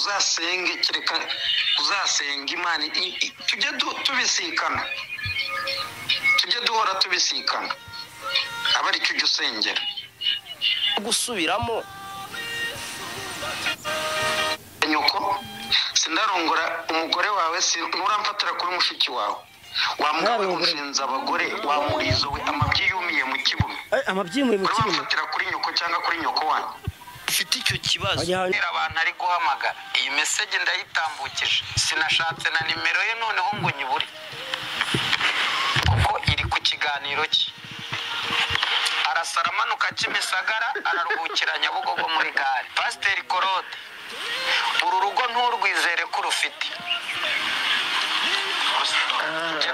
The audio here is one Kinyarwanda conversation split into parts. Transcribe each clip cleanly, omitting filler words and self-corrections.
Uzasenge, kereka uzasenga Imana, tujye tubisikana, tujye duhora tubisikana, aba ari cyo ujya usengera. Gusubiramo nyoko, sindarongora umugore wawe, nturamfatira kuri mushiki wawe, wa mugabo unshinze abagore, wa murizo we, amabyi yumiye mu kibuno. Amabyi yumiye mu kibuno. Uramfatira kuri nyoko cyangwa kuri nyoko wanyu. Ufite icyo kibazo. Abantu ari guhamagara iyi message ndayitambukije, sinashatse na nimero ye noneho ngo nyibure kuko iri ku kiganiro cye. Arasara amanuka Kimisagara, araruhukira Nyabugogo muri gare. Pasiteri Korode, uru rugo nturwizere ko urufite.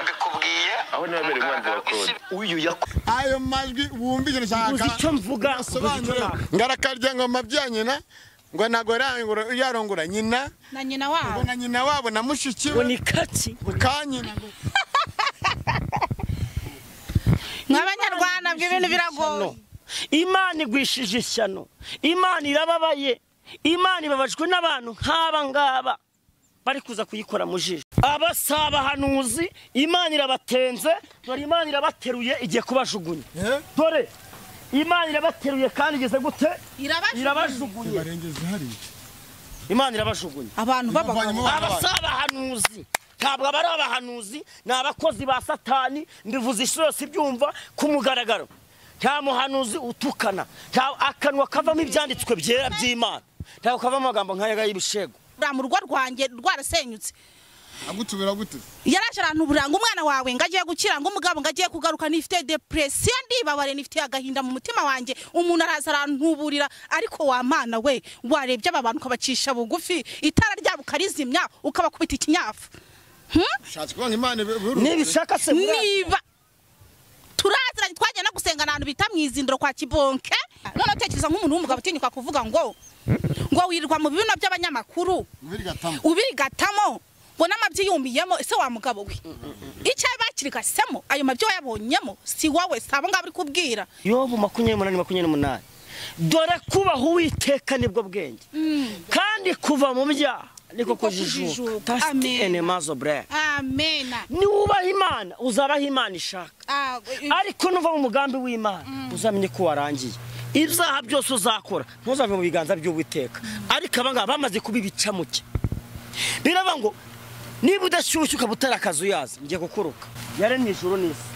Mbikubwiye ayo majwi wumvise nshaka icyo mvuga ngarakarya ngo mabya nyina ngo nago yarongora nyina na nyina wabo na nyina wabo na mushiki we ni kaki kanyina. Mw'abanyarwanda ibintu biragoye. Imana igwishije ishyano, Imana irababaye, Imana ibabajwe n'abantu nk'aba ngaba bari kuza kuyikora mu jisho. Abasaba hanuzi Imana irabatenze, dore Imana irabateruye igiye kubajugunya. Dore Imana irabateruye kandi igeze gute? Irabajugunye. Imana irabajugunye. Abantu babagabo abasaba hanuzi ntabwo abari abahanuzi, ni abakozi ba Satani. Mbivuze isi yose ibyumva ku mugaragaro. Nta muhanuzi utukana, nta akanwa kavamo ibyanditswe byera by'Imana, ntabwo kavamo amagambo nk'aya y'ibishego. Mu rugo rwanjye rwarasenyutse. Agutubira gute? Yaraje arantuburanga umwana wawe ngagiye gukira ngo umugabo ngagiye kugaruka, nifite depression, ndibabare, nifite agahinda mu mutima wanjye. Umuntu araza arantuburira, ariko wa mana we warebye aba bantu ukabacisha bugufi, itara ryabo ukarizimya, ukabakubita ikinyafu. Ushatse kuvuga Imana nibishaka se niba turaziranye twajya no gusenga ahantu bita mwizindiro kwa Kibonke. None utekereza nk'umuntu w'umugabo utinyuka kuvuga ngo wirirwa mu bibino by'abanyamakuru ubirigatamo ngo n'amabyi yumiyemo, ese wa mugabo we icyo bakirigasemo ayo mabyi wayabonyemo si wowe, sabo ngabo uri kubwira. Yobu 28:28, dore kubaha Uwiteka nibwo bwenge, kandi kuva mu byaha niko kujijuka. Amen. Niwubaha Imana uzabaha Imana ishaka, ariko nuva mu mugambi w'Imana uzamenye ko warangiye. Ibyaha byose uzakora ntuzave mu biganza by'Uwiteka. Ariko aba ngaba bamaze kubibicamuke, biraba ngo niba udashyushye ukaba utarakaza uyaza ngiye kukuruka. Yaremye ijuru n'isi.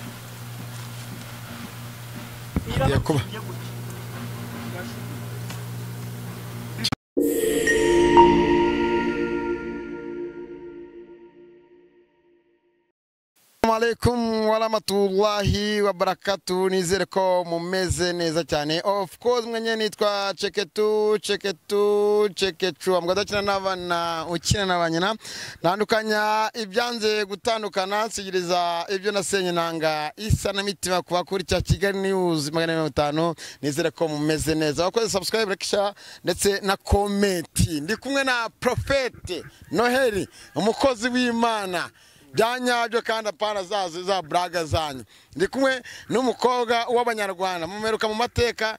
Alaikum warahmatullahi wabarakatuh. Nizere ko mumeze neza cyane. Of course mwenye nitwa Cheketu Cheketu Cheketu, amgadakina n'abana ukina n'abanyina, ntandukanya ibyanze gutandukana, nsigiriza ibyo nasenye nanga isa na mitima kuba kuri cya Kigali News 450. Nizere ko mumeze neza. Wakoze subscribe, like, share ndetse na comment. Ndi kumwe na Prophet Noheli, umukozi w'Imana byanyabyo kandi apana zazo za braga zanyu. Ndi kumwe n'umukobwa w'abanyarwanda mumeruka mu mateka,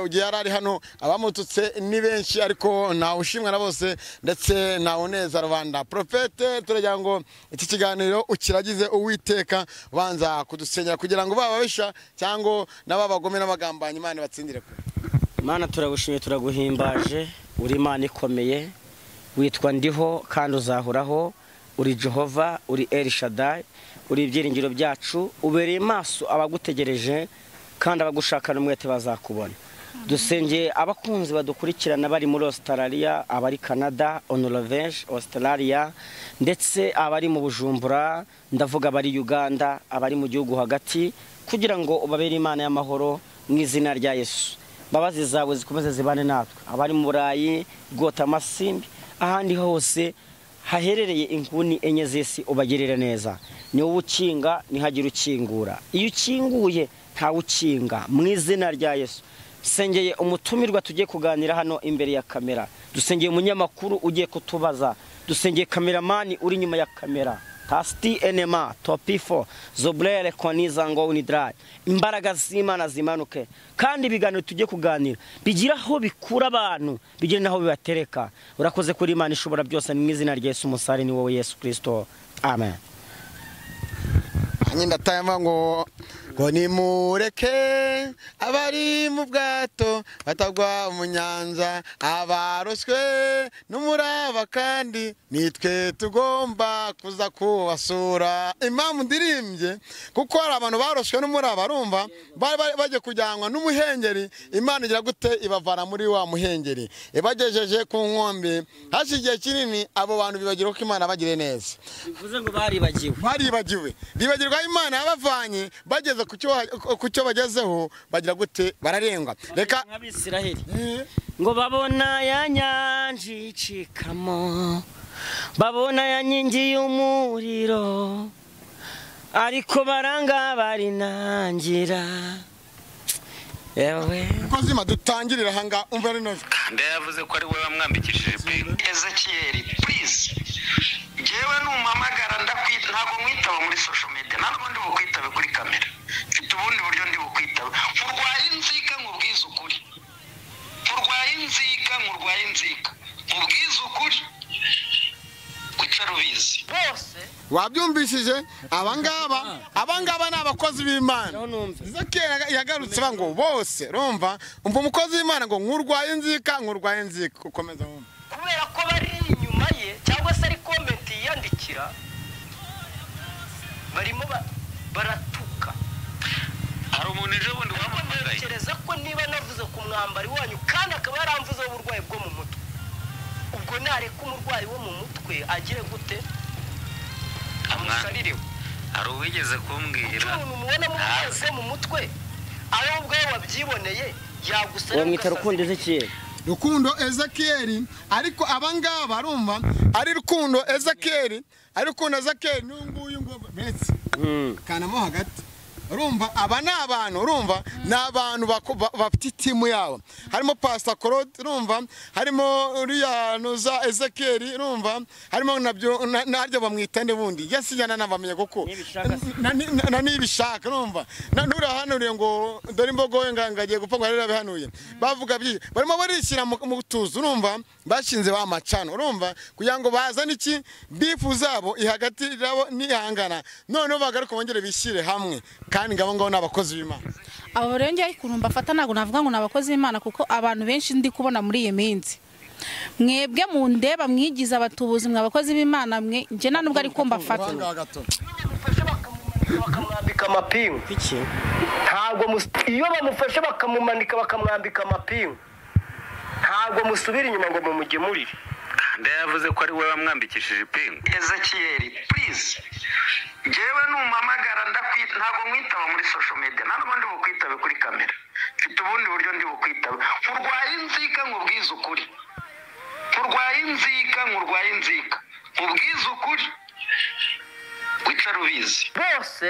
ugiye yarari hano abamututse ni benshi ariko nta ushimwa na bose ndetse na uneza Rwanda. Prophet, turagira ngo iki kiganiro ukiragize Uwiteka, banza kudusenyera kugira ngo bababisha cyangwa n'ababagome n'abagambanyi Imana batsindire kure. Imana turagushimye, turaguhimbaje, uri Imana ikomeye, witwa ndiho kandi uzahoraho. Uri Jehova, uri El Shaddai, uri ibyiringiro byacu, ubereye maso abagutegereje kandi abagushakana umwete bazakubona. Dusengeye abakunzi badukurikirana bari muri Australia, abari Canada, Norvège, Australia, ndetse abari mu Bujumbura, ndavuga abari Uganda, abari mu gihugu hagati, kugira ngo ubabere Imana y'amahoro mu izina rya Yesu. Mbabazi zawe zikomeze zibane natwe, abari mu Burayi, Gota Masimbi, ahandi hose haherereye inguni enye z'isi ubagirire neza. Ni wowe ukinga ntihagire ukingura, iyo ukinguye ntawe ukinga mu izina rya Yesu. Sengeye umutumirwa tugiye kuganira hano imbere ya kamera, dusengeye umunyamakuru ugiye kutubaza, dusengeye kameramani uri nyuma ya kamera. Tasti enema topifo zobrere koniza ngo unidrai. Imbaraga z'Imana zimanuke kandi ibiganiro tujye kuganira bigira aho bikura abantu, bigira naho bibatereka. Urakoze kuri Imana ishobora byose, mu izina rya Yesu umusare ni wowe Yesu Kristo, amen. Nyinda tayamba ngo nimureke abari mu bwato batagwa mu nyanza, abaroswe n'umuraba kandi nitwe tugomba kuza kubasura. Impamvu ndirimbye kuko hari abantu baroswe n'umuraba, arumva baje kujyanwa n'umuhengeri. Imana igira gute? Ibavana muri wa muhengeri ibagejeje ku nkombe. Hashi igihe kinini abo bantu bibagira ko Imana bagire neza, bivuze ngo baribagiwe, baribagiwe, bibagirwa Imana yabavanye, bageze ku cyo bagezeho bagira gute? Bararengwa. Reka nk'Abisiraheli ngo babona ya nyanja icikamo, babona ya nkingi y'umuriro, ariko baranga barinangira. Yewe kozima dutangirira hanga umva rino kanda yavuze ko ari we wamwambikishije ipingu. Ezekiel please, jewe numpamagara ndakwita, ntabwo mwitaba muri social media, ntabwo ndi bukwitabe kuri kamera, mfite ubundi buryo ndi bukwitabe. Urwaye inzika nkubwize ukuri, urwaye inzika nkurwaye inzika nkubwize ukuri, wicara ubizi bose. Wabyumvishije? Abangaba ni abakozi b'Imana. Ezekiel yagarutse ngo bose, urumva umva umukozi w'Imana ngo nkurwaye inzika, nkurwaye inzika, ukomeza wumva. Kubera ko bari inyuma ye cyangwa se ari comment yiyandikira, barimo baratuka. Hari umuntu ejo bundi wampamagaye, ntekereza ko niba navuze ku mwambari wanyu kandi akaba yaramvuzeho uburwayi bwo mu mutwe, ubwo nareka umurwayi wo mu mutwe agire gute? Amusarire. Hari uwigeze kumbwira umuntu mubona mu bwose mu mutwe ari ubwo wabyiboneye yagusarira. Mwita Rukundo Ezekiel, Rukundo Ezekiel. Ariko abangaba arumva ari Rukundo Ezekiel, ari Rukundo Ezekiel n'unguyu ngo betse kanamo hagati. Urumva aba ni abantu, urumva ni abantu bafite timu yabo, harimo Pastor Claude, urumva harimo uriya nuza Ezekiel, urumva harimo nabyo naryo bamwita nde bundi yasijyana nabamenye kuko na nibishaka, urumva nurahanuriye ngo dore imbogo ngagiye gupfa ngo yarabihanuye, bavuga byinshi barimo barishyira mu tuzu, urumva bashinze ba macano, urumva kugira ngo bazane iki bifu zabo ihagati rabo nihangana, noneho bagaruka bongere bishyire hamwe. Kandi ngabo ngabo nabakozi b'Imana. Abo rero ngiye ukuntu mbafata ntabwo navuga ngo nabakozi b'Imana, kuko abantu benshi ndi kubona muri iyi minsi mwebwe mundeba mwigiza abatubuzi mwe abakozi b'Imana mwe, nje nta nubwo ariko mbafata. Bakamwambika amapingu iki? Ntabwo iyo bamufashe bakamumanika bakamwambika amapingu, ntabwo musubira inyuma ngo mumugemurire. Kanda yavuze ko ari we wamwambikishije ipingu. Ezekiel please, jewe numpamagara ndakwita, ntabwo mwitaba muri social media, ntabwo ndi bukwitabe kuri kamera, mfite ubundi buryo ndi bukwitabe. Urwaye inzika nkubwize ukuri, urwaye inzika nkurwaye inzika nkubwize ukuri, wicara ubizi bose.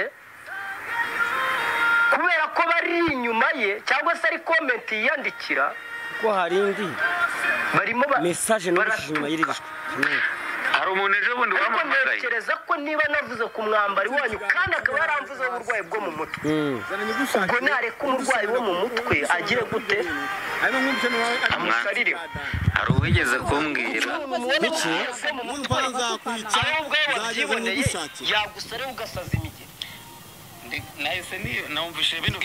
Kubera ko bari inyuma ye cyangwa se ari comment yiyandikira, kuko hari indi barimo message n'ubujima yiririshwe. Hari umuntu ejo bundi wampamagaye, ntekereza ko niba navuze ku mwambari wanyu kandi akaba yaramvuzeho uburwayi bwo mu mutwe, ubwo nareka umurwayi wo mu mutwe agire gute? Amusarire. Hari uwigeze kumbwira iki? Ari ubwo wabyiboneye yagusarira ugasaza imigeri. Nahise numvise bino.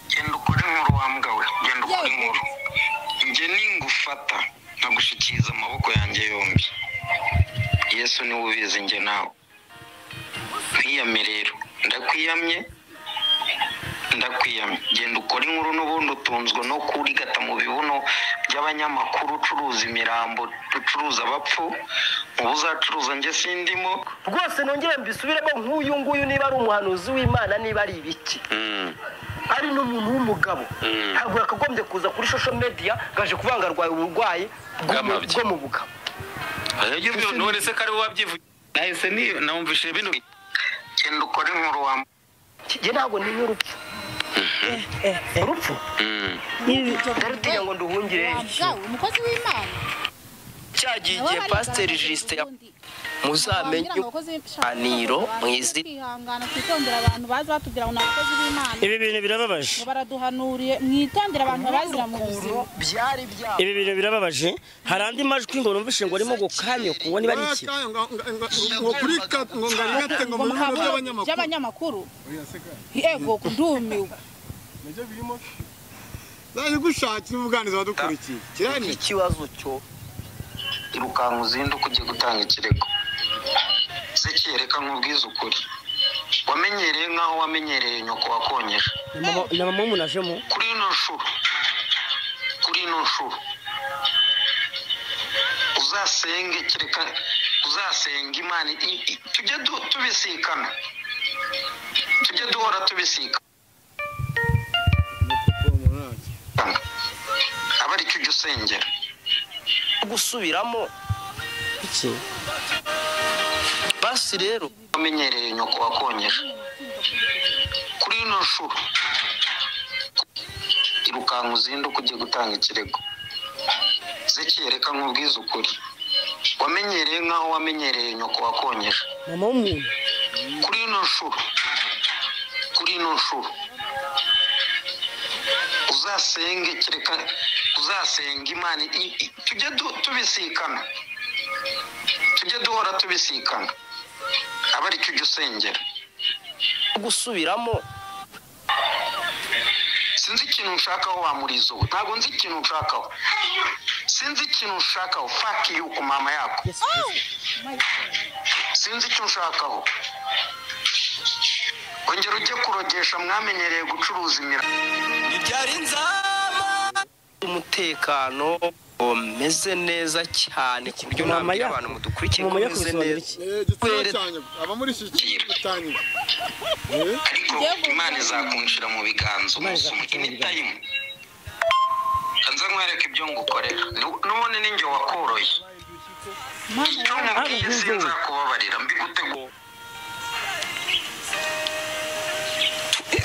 Genda ukore inkuru wa mbwa we, genda ukore inkuru, njye ningufata nkagushikiriza amaboko yanjye yombi. Yesu niwe ubizi, njye nawe nkwiyamye rero, ndakwiyamye, ndakwiyamye. Genda ukore inkuru, n'ubundi utunzwe no kurigata mu bibuno by'abanyamakuru, ucuruza imirambo, ucuruza abapfu, ubu uzacuruza njye sindimo rwose. Nongere mbisubiremo, nk'uyu nguyu niba ari umuhanuzi w'Imana, niba ari ibiki, ari n'umuntu w'umugabo, ntabwo yakagombye kuza kuri social media ngaje kuvanga arwaye uburwayi bwo mu bugabo. None se kari wabyivuye? Nahise numvise bino. Genda ukore inkuru wa njye ntabwo ntinya urupfu. Urupfu ndarutinya ngo nduhungire. Umukozi w'Imana cyagiye igihe Pasiteri Justin Muzamenye aniro mwizi kwihangana twitondera abantu baza batubwira ngo ni abakozi b'Imana. Ibi bintu birababaje. Ngo baraduhanuriye, mwitondera abantu bazira mu buzima. Byari bya Ibi bintu birababaje. Hari andi majwi ngo numvishe ngo arimo gukanya ngo niba ari iki. Ngo kuri ngo ngarigate ngo mu biro by'abanyamakuru. Yego kudumiwe. Nabyo birimo. Zaje gushakira ubuganizo badukurikiye. Kirani ikibazo cyo irukanka uzinduka ujye gutanga ikirego. Ezekiyeli reka nkubwize ukuri, wamenyereye nk'aho wamenyereye nyoko wakonyeje. Na mama w'umunajemo kuri ino nshuro, kuri ino nshuro uzasenge, kereka uzasenga Imana, tujye tubisikana, tujye duhora tubisikana, aba ari cyo ujya usengera gusubiramo iki. Basi rero wamenyereye nyoko wakonyeje, kuri ino nshuro irukanka uzinduka ujye gutanga ikirego. Ezekiyeli reka nkubwize ukuri, wamenyereye nk'aho wamenyereye nyoko wakonyeje. Mama w'umuntu kuri ino nshuro, kuri ino nshuro uzasenge, kereka uzasenga Imana, tujye tubisikana, tujye duhora tubisikana, aba ari cyo ujya usengera gusubiramo. Sinzi ikintu nshakaho wa murizo we, ntabwo nzi ikintu nshakaho, sinzi ikintu nshakaho, fuck you ku mama yako, sinzi icyo nshakaho. Ongera ujye kurogesha, mwamenyereye gucuruza imira. Umutekano umeze neza cyane ku buryo nabwira abantu mudukurikiye ko umeze neza. Ariko Imana izakunshira mu biganza umunsi umwe anytime. Nza nkwereka ibyo ngukorera, n'ubundi ninjye wakoroye. Icyo nkubwiye sinzakubabarira, mbigutegura.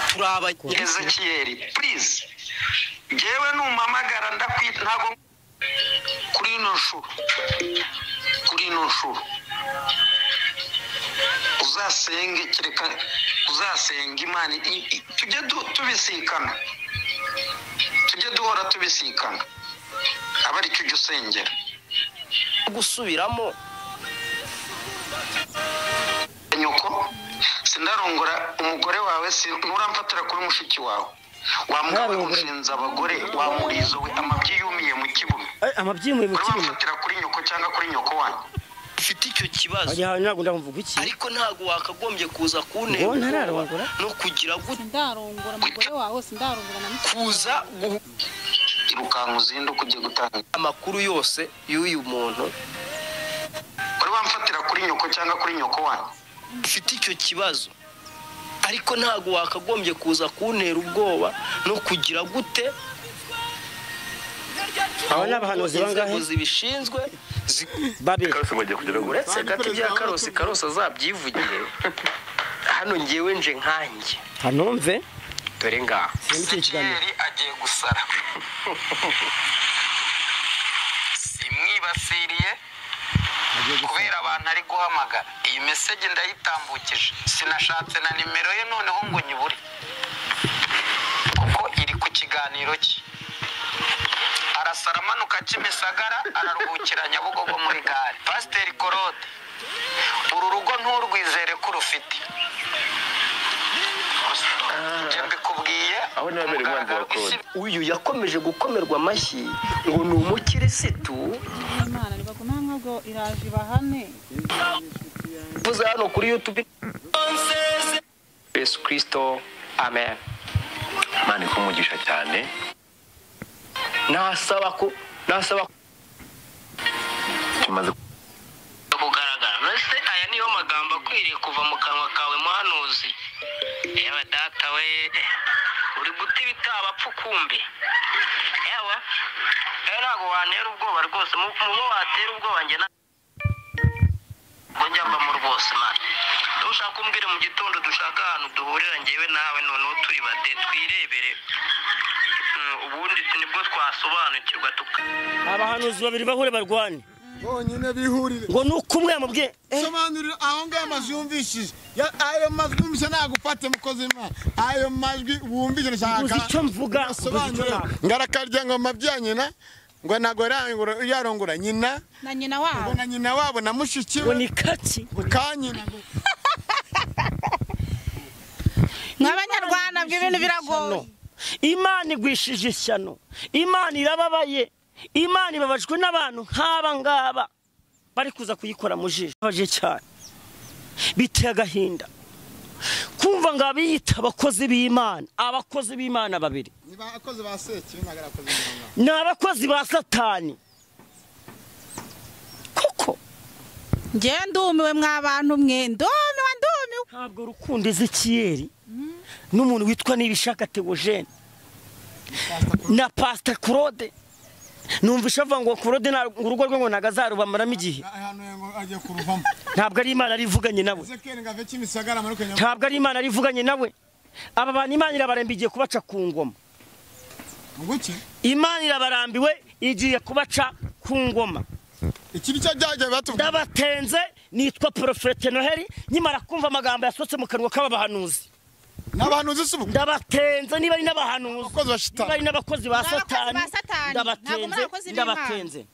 Turaba Ezekiyeli please, njyewe numpamagara ndakwita, ntago kuri ino nshuro, kuri ino nshuro uzasenge, kereka uzasenga Imana, tujye tubisikana, tujye duhora tubisikana, aba ari cyo ujya usengera gusubiramo. Nyoko sindarongora umugore wawe, nturamfatira kuri mushiki wawe, wa mugabo ushinze abagore, wa murizo we, amabyi yumiye mu kibuno, amabyi yumiye mu kibuno, uramfatira kuri nyoko cyangwa kuri nyoko wanyu. Ufite icyo kibazo ariko ntabwo wakagombye kuza kuntera no kugira gute. Sindarongora umugore wawe, sindarongora na mushiki kuza irukanka uzinduka ujye gutanga amakuru yose y'uyu muntu. Wari wamfatira kuri nyoko cyangwa kuri nyoko wanyu. Ufite icyo kibazo ariko ntabwo wakagombye kuza kuntera ubwoba no kugira gute. Aba ni abahanuzi bangahe zibishinzwe babiri? Uretse gato ibya Karosi, Karosi azabyivugire hano, ngewe nje nkanjye hanumve dore ngaha Ezekiyeli agiye gusara, simwibasiriye kubera abantu ari guhamagara. Iyi message ndayitambukije, sinashatse na nimero ye noneho ngo nyibure kuko iri ku kiganiro cye. Arasara amanuka Kimisagara, araruhukira Nyabugogo muri gare. Pasiteri Korode, uru rugo nturwizere ko urufite. Njye mbikubwiye uyu yakomeje gukomerwa amashyi ngo ni umukirisitu. Imana nibaguma nkago iraje bahane. Vuze hano kuri YouTube. Yesu Kristo, amen. Imana ikumugisha cyane. Nasaba ko nasaba kimaze kugaragara. Nese aya niyo magambo akwiriye kuva mu kanwa kawe muhanuzi. Yewe data we, uri guta ibitabapfu kumbe. Yewe ntabwo wantera ubwoba rwose, mubo watera ubwoba njye ntabwo njya mbamo rwose man. Ushaka umbwire mu gitondo dushaka ahantu duhurira njyewe nawe, noneho turi bade twirebere, ubundi nibwo twasobanukirwa. Abahanuzi babiri bahure barwane. Bonyine bihurire. Ngo nuko umwe yamubwiye sobanurira aho ngaho amajwi yumvishije. Ayo majwi yumvise nagufate mukozi Imana. Ayo majwi wumvise nshaka. Uzi icyo mvuga? Sobanurira. Ngarakarya ngo mabya nyina ngo nago yarongora nyina na nyina wabo. Ngo na nyina wabo na mushiki we. Ngo ni kaki kanyina. Nk'abanyarwanda ibintu biragoye. Imana igwishije ishyano. Imana irababaye. Imana ibabajwe n'abantu nk'aba ngaba bari kuza kuyikora mu jisho. Baje cyane. Biteye agahinda. Kumva ngo abiyita abakozi b'Imana, abakozi b'Imana babiri. Ni abakozi ba Seki nagara abakozi b'Imana. Ni abakozi ba Satani. Koko nge ndumiwe mwabantu mwe, ndumiwe ndumiwe. Ntabwo Rukundo Ezekiyeli n'umuntu witwa Nibishaka Theogene na Pastor Claude. Numvisha avuga ngo Claude urugo rwe ngo nagazarubamaramo igihe. Ntabwo ari Imana arivuganye nawe. Ntabwo ari Imana arivuganye nawe. Aba bantu Imana irabaremba igiye kubaca ku ngoma. Imana irabarambiwe igiye kubaca ku ngoma. Ikibi cyaje batubwiye. Ndabatenze nitwa Prophète Noheli nyimara kumva amagambo yasohotse mu kanwa k'abahanuzi. N'abahanuzi si ndabatenze niba ari n'abahanuzi niba ari n'abakozi ba Satani ndabatenze ndabatenze.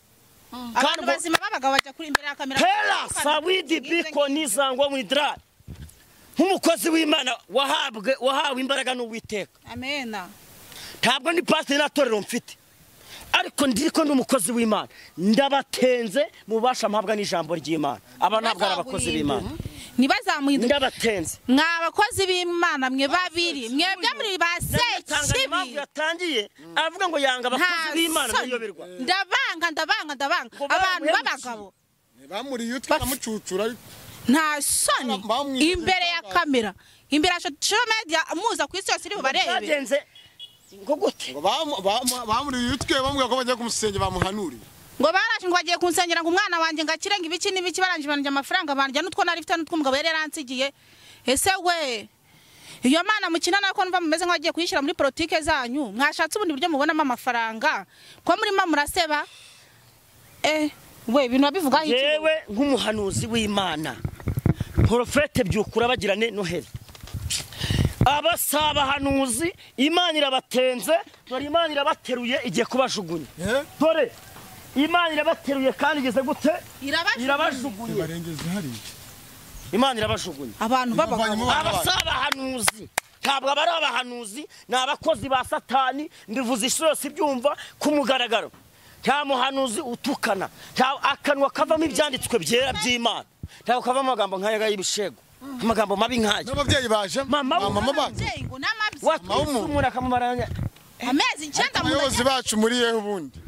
Abantu bazima b'abagabo bajya kuri imbere ya kamera. Hera sawidi biko nizangwa mwidra. Nk'umukozi w'Imana wahabwe wahawe imbaraga n'Uwiteka. Amena. Ntabwo ndi pastor natorero mfite. Ariko ndiko ndi umukozi w'Imana ndabatenze mubasha mpabwa n'ijambo ry'Imana. Aba ntabwo ari abakozi b'Imana. Nibazamuhinduka ndabatenze. Mwa abakozi b'Imana mwe babiri mwebwe muri ba Sekibi yatangiye avuga ngo yanga abakozi b'Imana bayoberwa. Ndabanga ndabanga ndabanga abantu b'abagabo bamuriye utwa namucucura nta soni imbere ya kamera imbere ya social media muza ku isi yose iri bubarebe. Bagenze ngo gute ngo bamuriye utwe bamubwira ko bagiye kumusenge bamuhanuriye. Ngo baraje ngo bagiye kunsengera ngo umwana wanjye ngakirenga ibiki n'ibiki baranje banjye amafaranga banjye n'utwo nari mfite n'utwo umugabo yari yaransigiye. Ese we iyo mana mukina nako numva mumeze nk'abagiye kuyishyira muri politike zanyu mwashatse ubundi buryo mubonamo amafaranga ko murimo muraseba. We ibintu babivuga iki? Yewe nk'umuhanuzi w'Imana Prophète Byukura bagirane Noheli abasaba hanuzi Imana irabatenze dore Imana irabateruye igiye kubajugunya. Dore Imana irabateruye kandi igeze gute? Irabajugunye. Imana irabajugunye. Abantu b'abagabo abasaba hanuzi ntabwo abari abahanuzi ni abakozi ba Satani. Ndivuze isi yose ibyumva ku mugaragaro. Nta muhanuzi utukana, nta akanwa kavamo ibyanditswe byera by'Imana, nta kavamo amagambo nk'aya y'ibishego, amagambo mabi nk'aya. N'ababyeyi baje mama baje umuntu akamumaranya amezi 9 mu bayobozi bacu muri yehe ubundi.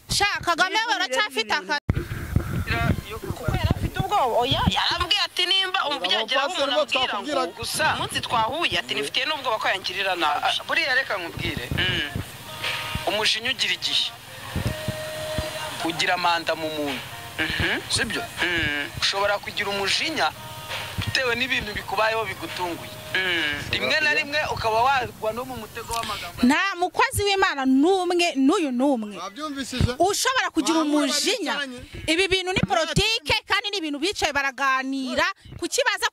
Sha Kagame we uracyafite akazi kuko yarafite ubwoba. Oya yarambwiye ati nimba umubyagira umuntu ambwira ngo gusa umunsi twahuye ati nifitiye n'ubwoba ko yangirira nabi. Buriya reka nkubwire umujinya ugira igihe ugira manda mu muntu sibyo? Ushobora kugira umujinya bitewe n'ibintu bikubayeho bigutunguye rimwe na rimwe ukaba wagwa no mu mutego w'amagambo. Nta mukozi w'Imana n'umwe n'uyu n'umwe ushobora kugira umujinya. Ibi bintu ni politike kandi ni ibintu bicaye baraganira kukibaza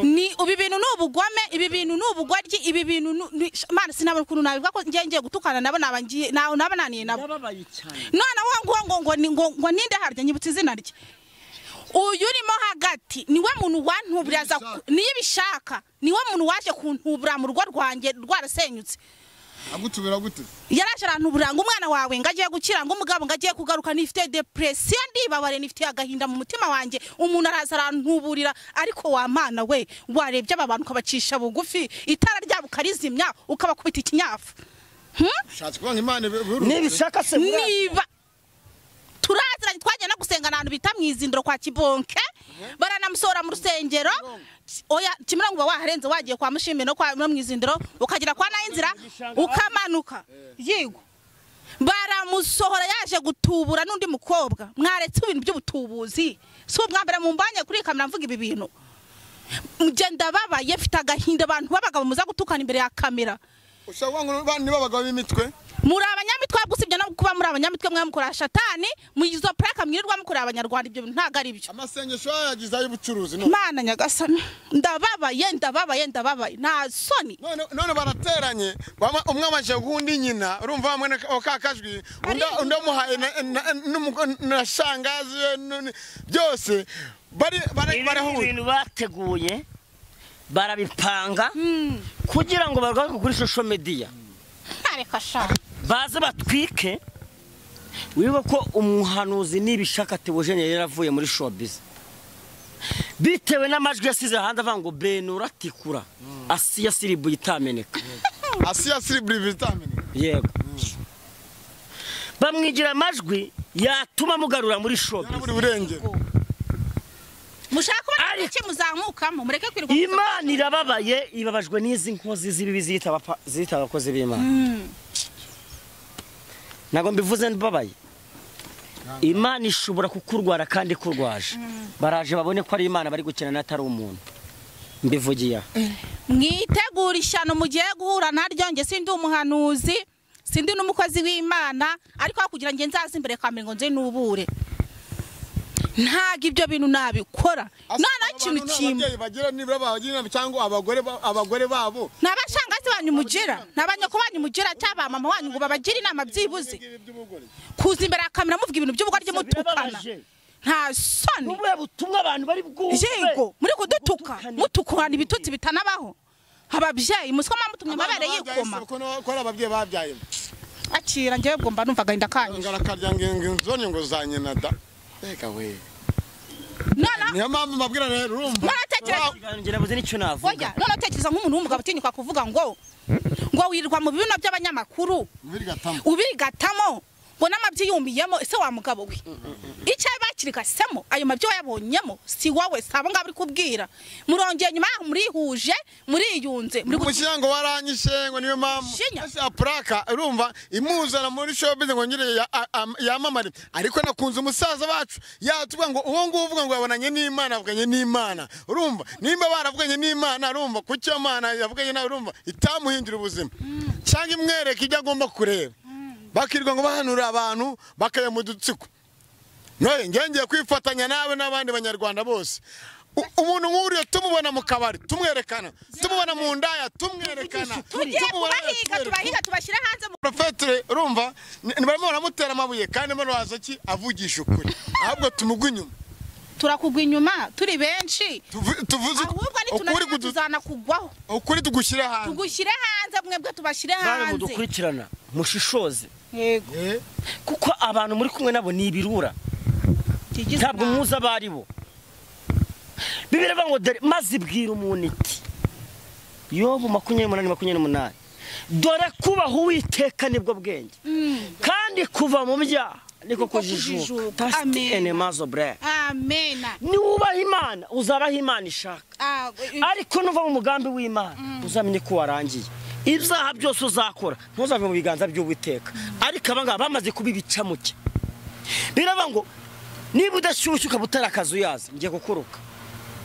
ni ibi bintu ni ubugome, ibi bintu ni ubugoryi, ibi bintu Mana sinabona ukuntu nabivuga ko ngiye gutukana nabo nabangiye naho nabananiye nabo. None ngo ngo ngo ngo ninde harya nyibutse izina rye. Uyu urimo hagati niwe muntu wantuburaza niyibishaka niwe muntu waje kuntubura mu rugo rwanjye rwarasenyutse. Agutubira gute? Yaraje arantubura ngo umwana wawe ngagiye gukira ngo umugabo ngagiye kugaruka nifite depression ndibabare nifite agahinda mu mutima wanjye. Umuntu araza arantuburira ariko wa mana we warebye aba bantu ukabacisha bugufi itara ryabo ukarizimya ukabakubita ikinyafu. Ushatse kuba Imana nibishaka se niba turaziranye twagiye no gusenga ahantu bita mwizindiro kwa Kibonke baranamusora mu rusengero. Oya Kimironko uba waharenze wagiye kwa Mushimbe no kwa mwizindiro ukagira kwa Nayinzira ukamanuka yego baramusohora yaje gutubura n'undi mukobwa. Mwaretse ibintu by'ubutubuzi si ubwambere mumbanye kuri kamera mvuga ibi bintu. Mugenda babaye mfite agahinda abantu b'abagabo muza gutukana imbere ya kamera. Ushobora ngo bani b'abagabo b'imitwe Muri abanyamitwe usibye no kuba muri abanyamitwe mwe mukora shatani mu izo plaque mwirirwa mukora abanyarwanda, ibyo ntago ari byo. Amasengesho yagize ay'ubucuruzi no. Mana nyagasani, ndababaye ndababaye ndababaye, nta soni. None barateranye, umwe amaje gundi nyina, urumva bamwe okakajwi, undi amuhaye na shangazi byose bari barahuye. Ibintu bateguye barabipanga kugira ngo bagaruke kuri social media. Areka sha. Baze batwike. Wibuka ko umuhanuzi nibishaka Theogene yaravuye muri showbiz bitewe n'amajwi yasize hanze avuga ngo Benura tikura Asiya siribu itameneka. Asiya siribu itameneka. Yego. Bamwigira amajwi yatuma mugarura muri showbiz. Mushaka kubona iki muzamukamo mureke kwirirwa. Imana irababaye, ibabajwe n'izi nkozi z'ibibi zita abakozi b'Imana. Ntabwo mbivuze mbabaye. Imana ishobora kukurwara kandi kurwaje. Baraje babone ko ari Imana bari gukina n'atari umuntu. Mbivugiye. Mwitegura ishyano mugiye guhura naryo, nge sindi umuhanuzi, sindi n'umukozi w'Imana, ariko kugira nge nzaze imbere kamera ngo nze nubure. Ntago ibyo bintu nabikora. Nana ikintu kimwe. Ababyeyi bagira nibura bagira cyangwa abagore babo. Nabashangazi banyu mugira, nabanyoko banyu mugira cyaba mama wanyu ngo babagira inama byibuze. Kuza imbere akamera muvuga ibintu by'ubugoryi mutukana. Nta soni. Ubuye butumwa abantu bari bwumve. Yego, muri kudutuka, mutukuhana ibitutsi bitanabaho. Ababyeyi muswa mamutumye mabere yikoma. Ko ari ababyeyi babyaye. Akira ngewe bwo mba numva gahinda kanyije. Ngarakarya nginzonye ngo zanye nada. Reka we. Nona niyo mpamvu mbabwira rero urumva. Ngira buze nicyo navuga. Oya, none utekereza nk'umuntu w'umugabo utinyuka kuvuga ngo wirirwa mu bibino by'abanyamakuru ubirigatamo ngo n'amabyi yumiyemo, ese wa mugabo we icyo bakirigasemo ayo mabyi wayabonyemo si wowe, sabo ngabo uri kubwira. Murongeye nyuma murihuje muriyunze muri gushyira ngo waranyishe ngo niyo mpamvu ese apraka urumva imuzana muri showbiz ngo ngire yamamare, ariko nakunze umusaza bacu yatuvuga ngo uwo nguwo uvuga ngo yabonanye n'Imana, avuganye n'Imana. Urumva nimba baravuganye n'Imana, urumva kucyo Imana yavuganye nawe, urumva itamuhindura ubuzima cyangwa imwereka ibyo agomba kureba. Bakirwa ngo bahanura abantu bakaya mu dutsiko. None ngiye kwifatanya nawe n'abandi banyarwanda bose. Umuntu nk'uriyo tumubona mu kabari tumwerekana, tumubona mu ndaya tumwerekana, tubahiga tubahiga tubashyira hanze. Profetre urumva barimo baramutera amabuye kandi mbona waza ki avugisha ukuri, ahubwo tumugwa inyuma. Turakugwa inyuma turi benshi, tuvuze ukuri tuzana kugwaho, ukuri tugushyire hanze, tugushyire hanze mwebwe tubashyire hanze. Mudukurikirana mushishoze. Yego. Kuko abantu muri kumwe nabo ni ibirura, ntabwo muzi abari bo. Bibiliya ivuga ngo dore maze ibwira umuntu iti Yobu 28:28, dore kubaha Uwiteka nibwo bwenge, kandi kuva mu byaha niko kujijuka. Amen. Niwubaha Imana uzabaha Imana ishaka, ariko nuva mu mugambi w'Imana uzamenye ko warangiye. Ibyaha byose uzakora ntuzave mu biganza by'Uwiteka. Ariko abangaba bamaze kubibica muke. Biravuga ngo niba udashyushye ukaba utarakaza uyaza ngiye kukuruka.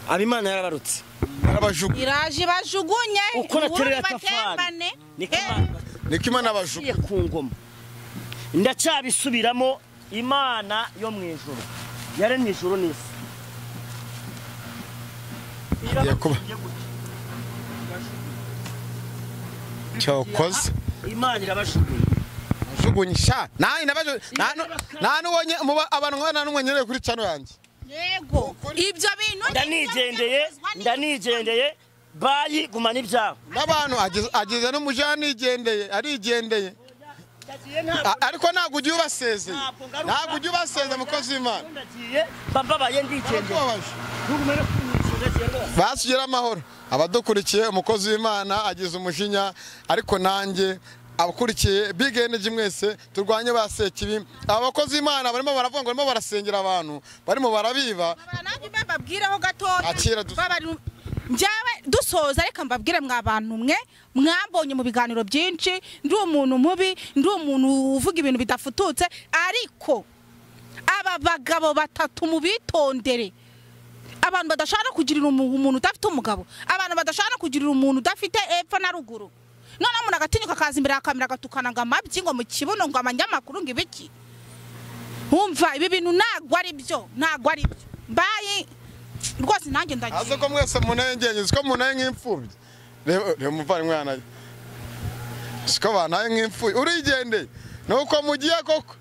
Abimana yarabarutse, yarabajugunye, iraje bajugunye uko naterera tafari niko Imana abajugunye ku ngoma. Ndacyabisubiramo, Imana yo mu ijuru yaremye ijuru n'isi. Cyokoze Imana irabajugunye, jugunye sha nayi nabaje nta nubonye abantu nkana numwe nyereye kuri channel yanjye. Yego, ibyo bintu ndanigendeye bayi gumana ibyabo n'abantu ageze n'umujana igendeye arigendeye, ariko ntabwo ujya ubasezeye, ntabwo ujya ubasezeye mukozi w'Imana. Mbabaye ndigendeye basugira amahoro abadukurikiye. Umukozi w'Imana agize umujinya, ariko nanjye abakurikiye Big Energy mwese turwanye basekibi. Abakozi Imana barimo baravuga ngo barimo barasengera abantu barimo barabiba. Nanjye mbabwireho gatoya njyewe dusoza, reka mbabwire mwa bantu mwe mwambonye mu biganiro byinshi, ndi umuntu mubi, ndi umuntu uvuga ibintu bidafututse, ariko aba bagabo batatu mubitondere. Abantu badashaka kugirira umuntu udafite umugabo, abantu badashaka kugirira umuntu udafite epfo na ruguru, None umuntu agatinyuka akaza imbere ya kamera agatukana ngo amabyi, ngo mu kibuno, ngo abanyamakuru, ngo ibiki. Wumva ibi bintu ntabwo ari byo, ntabwo ari byo. Mbaye rwose nanjye ndagiye. Aze ko mwese munengeye, siko munaye nk'imfubyi. Reba umuvandimwe yanjye. Siko banaye nk'imfubyi. Urigendeye. Nuko mugiye koko.